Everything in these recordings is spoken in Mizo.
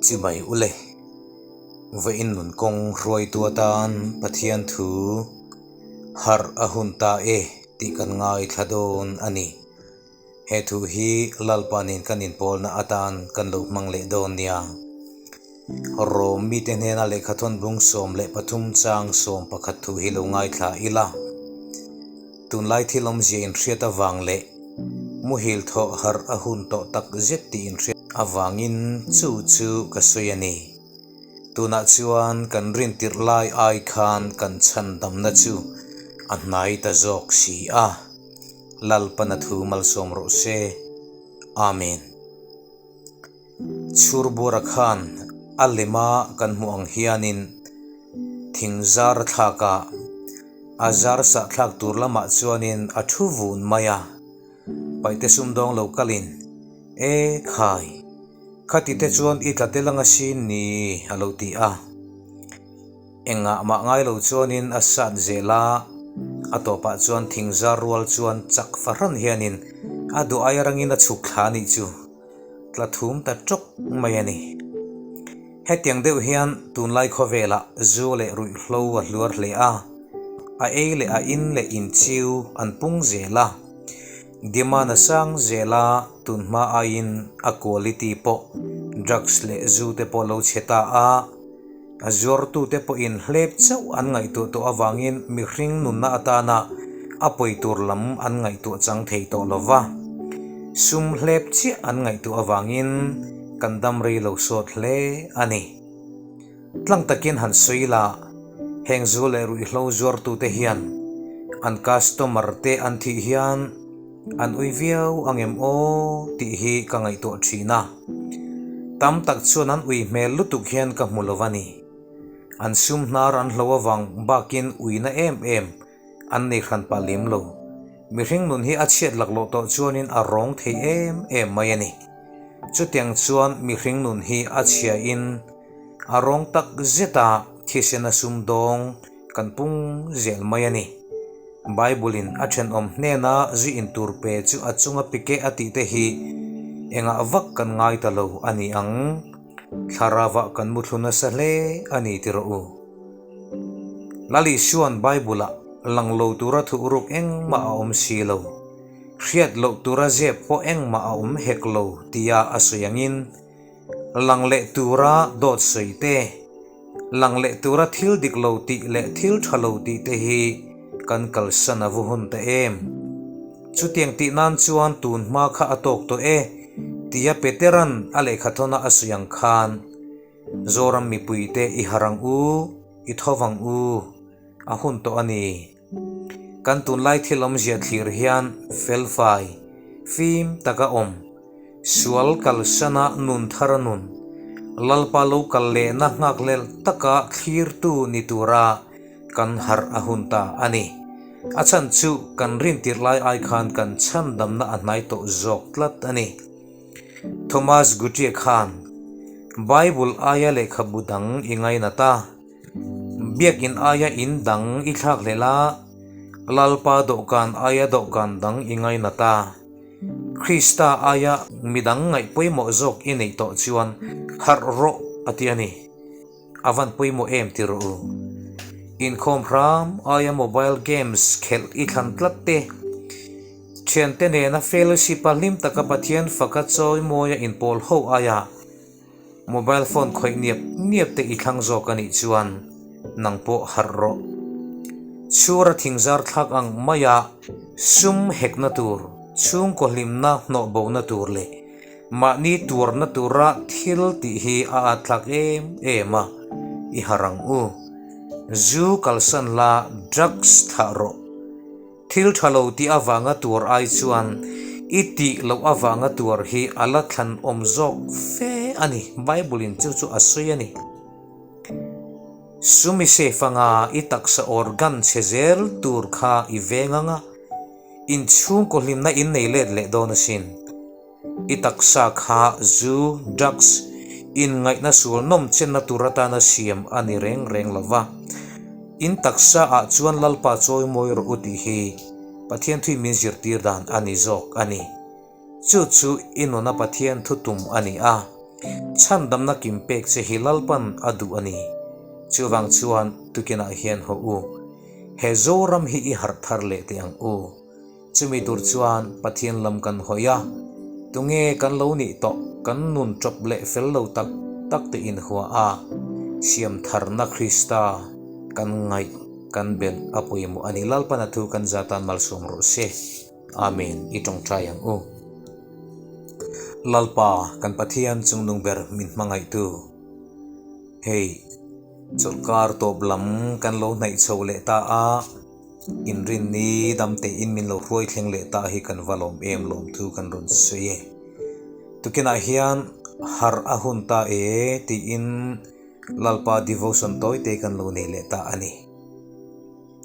Chibai ule, vawiin nun kawng hruaitu atan Pathian thu harh a hun ta e tih kan ngaithla dawn a ni. He thu hi Lalpa nen kan inpawlna atan kan lo hmang leh dawn nia. Rom mite hnena lehkhathawn bung 13 chang 11 thu hi lo ngaithla ila. Tunlai thil awmzia inhriat avang leh muhil thawh harh a hun tawh tak zet tih inhriat avangin chu chu ka sawi a ni. Tunah chuan kan rintirh lai ai khan kan chhandamna chu a hnai ta zawk si a. Lalpana thu malsawm rawh se. Amen. Chhurbura khan a lema kan hmuh ang hianin thing zar a thlak a, a zar sah thlak tur lamah chuanin a thu vun mai a, paihte sumdawng lo kalin, E khai, khati te chuan i tla tel anga sin ni a lo ti a. Engah mah ngai lo chuanin a sat zel a, a tawpah chuan thing zar rual chuan chak fahran hianin a duh aia rangin a chhuk thla a nih chu. Tla thum ta tawk mai a ni. Hetiang deuh hian tunlai khawvelah zu leh ruihhlo a hluar hle a, a ei leh a in leh inchiu an pung zel a, demand a sang zel a, tunhma aiin a quality pawh drugs leh zu te pawh lo chhe ta a, A zuartute pawhin hlep chauh an ngaihtuah tawh avangin mihring nunna atana a pawi tur lam an ngaihtuah chang thei tawh lo va. Sum hlep chiah an ngaihtuah avangin kan dam rei lo sawt hle a ni. Tlang takin han sawi la, heng zu leh ruihhlo zuartute hian an customer te an thih hian an ui viau ang em aw tih hi ka ngaihtuah thin a. Tam tak chuan an ui hmel lutuk hian ka hmu lo a ni. An sum hnar an hlo avang bakin uina em em an nei hran pah lem lo. Mihring nun hi a chhiat laklawh tawh chuanin a rawng thei em em mai a ni. Chutiang chuan mihring nun hi a chhiain a rawng tak zet a thisen a sumdawng kan pung zel mai a ni. Bible-in a thenawm hnena zu in tur pe chu a chunga pike a tih te hi engah vak kan ngai ta lo a ni ang. Thlarava kan muthlu nasa hle a ni ti rawh u. Lal Isua'n Bible-ah lang lo tura thuhruk engmah a awm si lo, hriat loh tura zep pawh engmah a awm hek lo tia a sawi angin, Lang leh tura dawt sawi te, lang leh tura thil dik lo tih leh thil tha lo tih te hi kan kalsan a vu hun ta em? Chutiang tih nan chuan tun hma kha a tawk tawh e, tia Petera'n a lehkhathawna a sawi ang khan, Zoram mipuite i harh ang u, i tho vang u, a hun tawh a ni. Kan tunlai thil awmzia thlir hian felfai, fim taka awm, Sual kalsana nun thar a nun, Lalpa lo kal lehna nghakhlel taka thlirtu ni tura kan harh a hun ta a ni. A chhan chu kan rintirh lai ai khan kan chhandamna a hnai tawh zawk tlat a ni. Thomas Gutie khan Bible aia lehkhabu dang i ngainat a, Biakin aia in dang i thlakhlelh a, Lalpa dawhkan aia dawhkan dang i ngainat a. Krista aia midang ngaih pawimawh zawk i neih tawh chuan harh rawh a ti a ni. A van pawimawh em ti rawh u. Inkhawm hram aia mobile games khelh i thlan tlat te, thiante nena fellowship a hlim taka Pathian faka chawimawi a inpawl ho aia Mobile phone khawih niap niap te i thlang zawk a nih chuan nang pawh harh rawh. Chhura thingzar thlak ang maia sum hekna tur, chhungkaw hlimna hnawh bohna tur leh mahni tuarna tura thil tih hi a at thlak em em a, i harh ang u. Zu kalsan la drugs thlah rawh. Thil tha lo tih avanga tuar ai chuan i tih loh avanga tuar hi a la thlan awm zawk fe a ni, Bible in chu chu a sawi a ni. Sumi safe anga i taksa organ chhe zel tur kha i veng anga inchhungkaw hlimna in nei let leh dawn asin. I taksa kha zu, drugs, inngaihna sual nawm chenna tur atana siam a ni reng reng lo va. In taksa ah chuan Lalpa chawimawi rawh u tih hi Pathian thuin min zirtir dan a ni zawk a ni. Chu chu i nuna Pathian thu tum a ni a. Chhandamna kim pek che hi Lalpan a duh a ni. Chuvang chuan tukinah hian haw u. He Zoram hi i harh thar leh teh ang u. Chumi tur chuan Pathian lam kan hawi a, tunge kan lo nih tawh kan nun tawp leh fel lo tak tak te inhua a, siam tharna Krista kan ngaih kan belh a pawimawh a ni. Lalpan a thu kan za tan malsawm rawh se. Amen. I tawngtai ang u. Lalpa kan Pathian chungnung ber min hmangaihtu. Hei chawlhkar tawp lam kan lo hnaih chho leh ta a. Inrinni dam tein min lo hruai thleng leh ta hi kan va lawm em lawm thu kan rawn sawi e. Tukinah hian harh a hun ta e tiin Lalpa devotion tawi te kan lo nei leh ta a ni.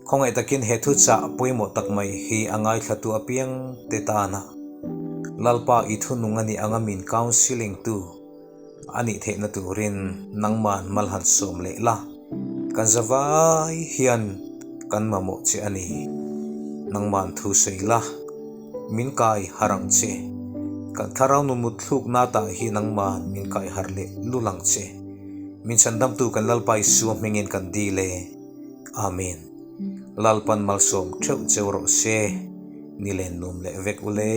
Khawngaih takin he thuchah pawimawh tak mai hi a ngaithlatu apiang te tana Lalpa i thunung a nih anga min counselling tu A nih theihna turin nangman mal han sawm leh la, kan zavai hian kan mamawh che a ni. Nangman thu sawi la, min kai harh ang che. Kan thlarau nu mut thlukna tah hi nangman min kai harh leh lul ang che. Min chhandamtu kan Lalpa Isua hmingin kan dil e. Amen. Lalpan malsawm theuh cheu rawh se. Ni len nuam leh vek ule.